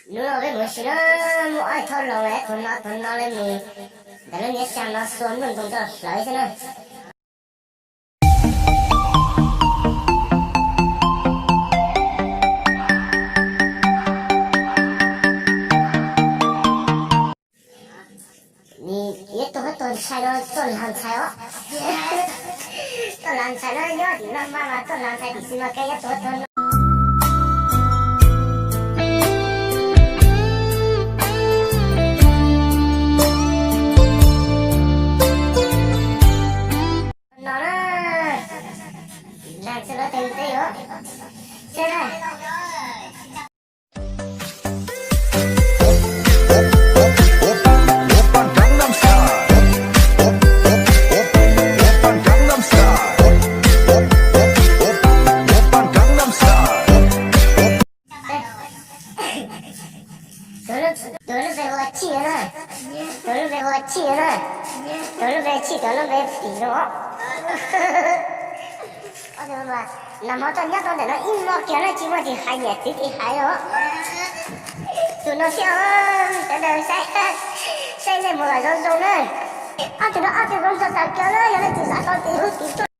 Hnub no peb mus ua si na, muaj ob thaj los, ib tug no tus no li mus ntawm lub niam xyoo no xua nplooj ntoo rau hlawv xwb na. Nws yuav tuag tuag ntshai no tuaj lag ntshai os. Tuaj lag ntshai no nyob tim no mas mas tuaj lag ntshai tim xis mas kab yuav tuag tuag no. No na, lag ntshai no tes tes os. Seb na. Tus lub npe hu ua Chij na. Tus lub npe hu ua Chij na. Tus lub npe Chij, tus lub npe Fim no. Nag hmo tuaj nyob tau ntawm no ib hmo kiag na tsis muaj tus hais niam txiv tis hais os. Tus no thiab os, sawv daws saib, saib nej mus los zoo zoo na. Ob tug no ob tug zoo txog tas kiag na, yog leej twg xav tau tis hu tis tuaj.